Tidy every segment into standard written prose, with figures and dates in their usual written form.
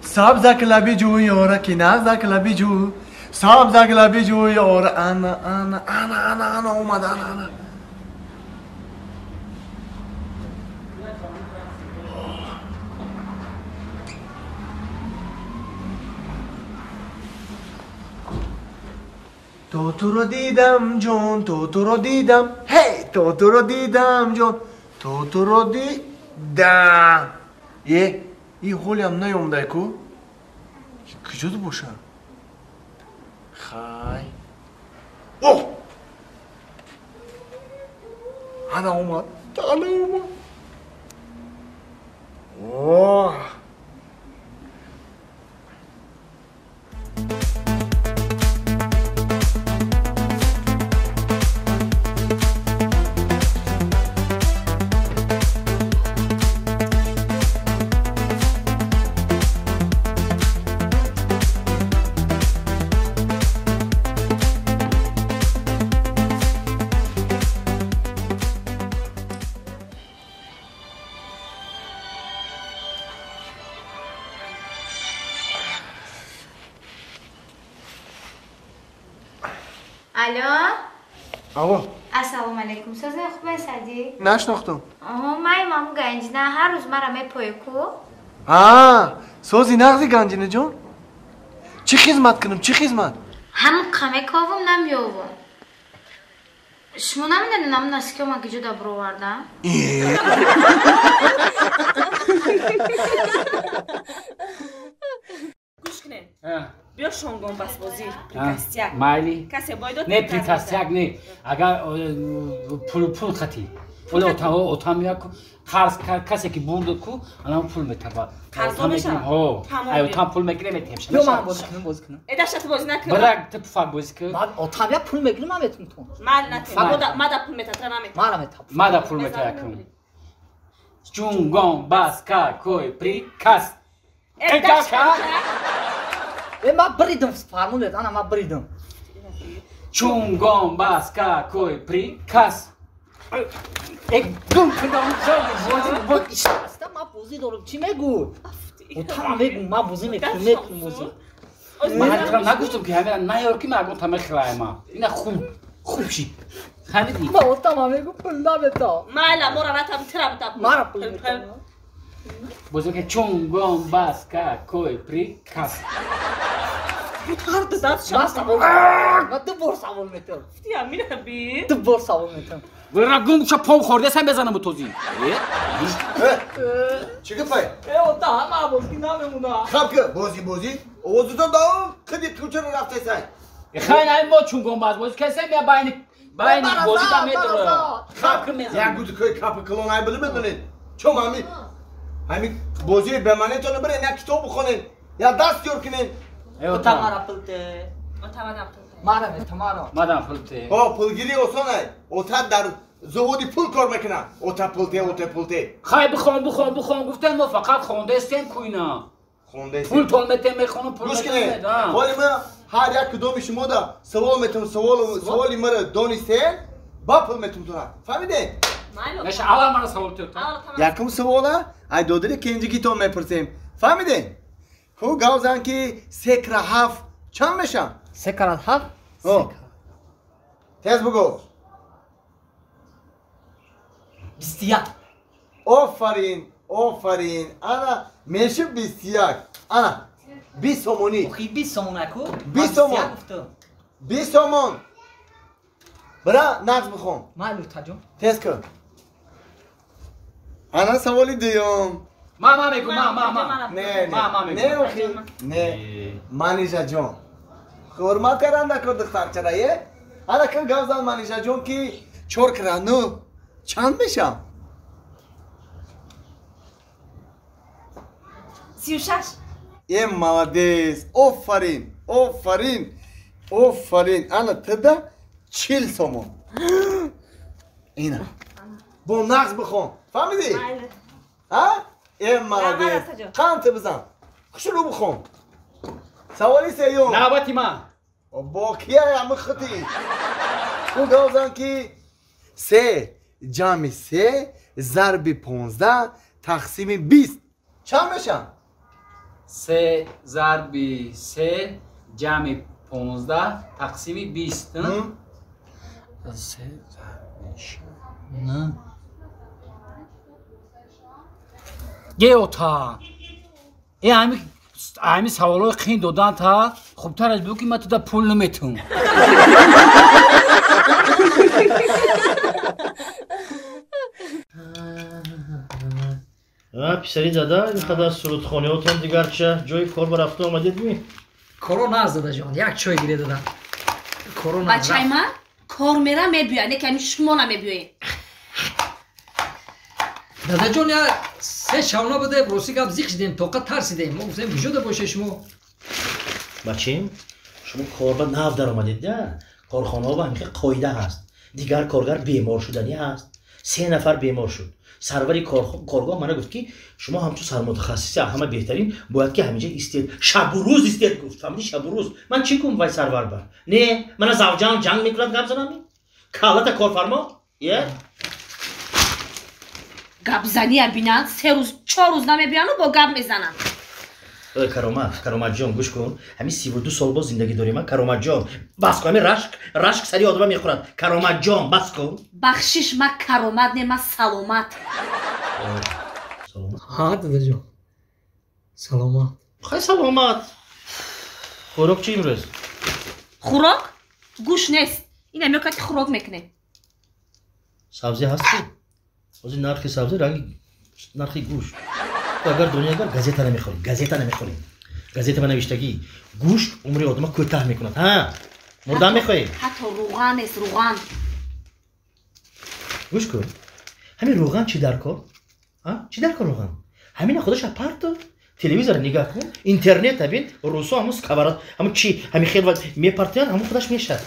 Сабзак лаби ҷӯй ора ки нағзак лаби ҷӯй. Сабзак лаби ҷӯй ора ана ана ана ана ана омад ана ана. То туро дидам ҷон, то туро дидам, ҳей, то туро дидам ҷон, то туро дидам. Е, ин ҳолиам наёмдай ку? Куҷода бошад? Хай. Оҳ! Ана омад, ана омад. Оҳ! Алло? Алло. Ассалому алайкум. Созай хубай сади? Нашнохтум. Оҳо, май маму Ганҷина ҳар рӯз мара мепои ку? А, сози нағзи Ганҷина ҷон? Чӣ хизмат кунам, чӣ хизмат? Ҳамун қамековум намёвум. Шумо намедонед намун наскиё ма киҷо да бировардам? Гӯш кунед. Биё шонгон басбозӣ, прикастяк. Майли. Касе бойдод не прикастяк не. Агар пул хати. Ола отам як қарз касе ки бурд ку, анам пул метаба. Қарздор мешавад? Ҳо. Ай отам пул мегирем метем. Биё ман бозӣ кунам, бозӣ кунам. Э дашта ту бозӣ накун. Бирак ту пуфак бозӣ кун. Ман отам як пул мегирам, ман метум ту. Ман натем. Мада пул мета, тра намета. Мара мета. Мада пул мета якум. Чунгон бас какой приказ. Э дашта. Э, ман бридам, фармон дед, ана ман бридам. Чунгон бас какой приказ. Э, гум кунам, бозӣ бозӣ. Аста ман бозӣ дорам, чӣ мегӯ? Отама мегӯ, ман бозӣ мекунам, мекунам бозӣ. Ман ҳатто нагуфтам ки ҳамина наёр ки ман агон тама хилаема. Ина хуб, хуб шид. Хамидӣ? Ман отама мегӯ пул намета. Майла, мора натам, тира битам. Мара пул мета. Бозӣ ки чунгон бас какой приказ. Ман ду бор савол метам. Ду бор савол метам. Бира гум ша пом хӯрдесам безанам бу тозӣ. Чӣ гапай? Э, ота ҳама бозӣ намемона. Хаб ки бозӣ бозӣ. Овозутон давом қиди кӯчаро рафтесай. Хай най мо чунгон баз бозӣ касем я байни байни бозӣ да медора. Хаб ки мезанам. Як гуди кӯи капи калон ай биле медонед. Чом ҳами ҳами бозии бемаънитонро бирен як китоб бихонед, я даст ёр кунед. Ота мара пул те. Ота мадам пул те. Мара мета мара. Мадам пул те. О, пулгирӣ осон ай. Ота дар заводи пул кор мекунад. Ота пул те, ота пул те. Хай бихон, бихон, бихон гуфтем мо фақат хондаистем куйна. Хондаистем. Пул тон метем мехонам пул. Гӯш кунед. Ҳоли ма ҳар як кудоми шумо да савол метам, савол саволи мара донистен, ба пул метам тура. Фаҳмидед? Наша аввал мара савол тет. Якум савола ай додари кенҷигитон мепурсем. Фаҳмидед? Ку гавзан ки се кра ҳафт чанд мешавад? Се кра ҳафт? Тез бугӯ. 21. Офарин, офарин. Ана меши 21. Ана 20 сомонӣ. Охи 20 сомон аку? 20 сомон. 20 сомон. Бира нағз бихон. Майли таҷон. Тез кун. Ана саволи дуюм. Ма ма мегӯ, ма ма ма. Не, ма ма не. мегӯ. Не, охи. Не. Манижа ҷон. Ҳурмат кардан дакор духтарчара, е? Ана кун гавзан Манижа ҷон ки 4 кра 9 чанд мешавад? 36. Е, молодец. Офарин, офарин, офарин. Ана тда 40 сомон. Ина. Бо нағз бихон. Фаҳмидӣ? А? Е, молодец. Қанд бизан. Хушрӯ бихон. Саволи сеюм. Навбати ман. Бо кия ами хути? Ку гавзан ки 3 ҷамъи 3 зарби 15 тақсими 20 чанд мешавад? 3 зарби 3 ҷамъи 15 тақсими 20. 3 зарби 6 9. Геота. Э ами саволҳои қин додан та хубтар аз бу ки ман туда пул наметум. Писари дада, ин қадар сурудхониҳотон дигарча ҷои кор ба рафта омадед ми? Коро наз дадаҷон, як чой гире дада. Коро наз. Бачаи ман кор мера мебиёяд, не ки ҳамин шумо намебиёед. Дадаҷон, я се шавна буде, рости гап зиқ шидем, тоқат тарсидем. Мо гуфтем куҷода боше шумо? Бачем, шумо кор ба нав даромадед, да? Корхонаҳо ба ҳамин қоида ҳаст. Дигар коргар бемор шуданӣ ҳаст. 3 нафар бемор шуд. Сарвари коргоҳ мана гуфт ки шумо ҳамчун сармутахассиси ҳама беҳтарин бояд ки ҳаминҷа истед, шабу рӯз истед гуфт. Фаҳмидӣ, шабу рӯз. Ман чӣ кун вай сарвар бар? Не, мана завҷам ҷанг мекунад, гап занам? Калата корфармо? Е? Гапзания бинанд, 3 рӯз, 4 рӯз намебиянду бо гап мезананд. Ой, Каромат, Кароматҷон, гӯш кун. Ҳамин 32 сол боз зиндагӣ дорем, Кароматҷон. Бас кун, ҳамин рашк сари одама мехӯрад. Кароматҷон, бас кун. Бахшиш, ма Каромат не, ма Саломат. Саломат? Ҳа, дадаҷон. Саломат. Хай саломат. Хӯрок чӣ имрӯз? Хӯрок? Гӯш нест. Ина мекунад ки хӯрок мекунем. Сабзӣ ҳаст ки? Ҳозир нархи сабзӣ ранги нархи гӯшт. Агар донӣ, агар газета намехӯрӣ, газета намехӯрӣ. Газета ба навиштагӣ гӯшт умри одама кӯтаҳ мекунад. Ҳа, мурдан мехоҳӣ? Ҳатто рӯған нест, рӯған. Гӯш кун. Ҳамин рӯған чӣ дар кор? А? Чӣ дар кор рӯған? Ҳамина худаша парто. Телевизор нигаҳ кун, интернет бин, русо ҳамун сковород, ҳамун чӣ, ҳамин хел мепартоянд, ҳамун худаш мешавад.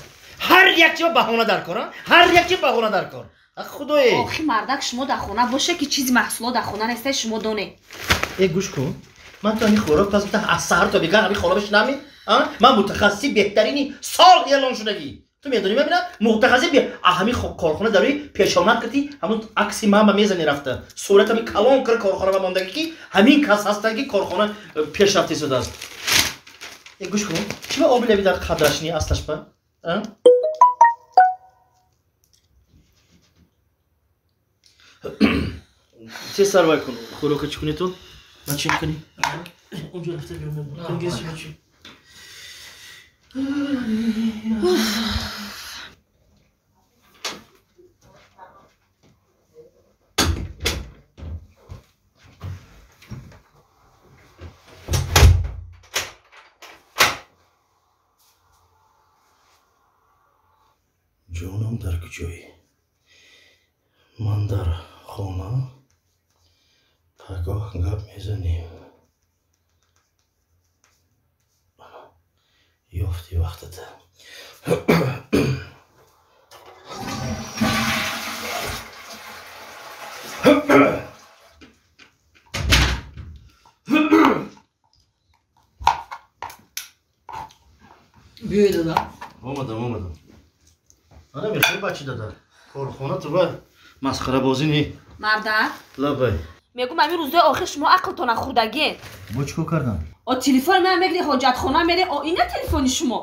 Ҳар як чи баҳона дар кор, ҳар як чи баҳона дар кор. Худое. Охи мардак, шумо дар хона боше ки чизи маҳсулот дар хона несте, шумо донед. Э, гӯш кун. Ман то ҳамин хӯрок пас аз саҳар то бегоҳ ҳамин хона бишинам? Ман мутахассиси беҳтарини сол эълон шудагӣ. Ту медонӣ ман бина мутахассис ҳамин корхона дар рӯи пешомад кардӣ, ҳамун акси ман ба мезани рафта. Сурат ҳамин калон кар корхона ба мондагӣ ки ҳамин кас ҳастанд ки корхона пешрафта истодааст. Э, гӯш кун. Чӣ ба оби лаби дар қадраш не аслаш ба? Се сарвай кун, хӯрока чӣ кунед ту? Ман чӣ мекунӣ? Онҷо рафта биём. Чӣ? Ҷонам дар куҷоӣ? Ман дар хона, пагоҳ гап мезанем. Ёфти вақтата. Биёй дада. Омадам, омадам. Ана мехоҳӣ бачи дада? Корхона ту ба масхарабозӣ не. Мардак? Лабай. Мегӯм ҳамин рӯзои охир шумо ақлтона хӯрдагиед. Бо чӣ кор кардам? О телефони ман мегири, ҳоҷатхона мере, о ина телефони шумо.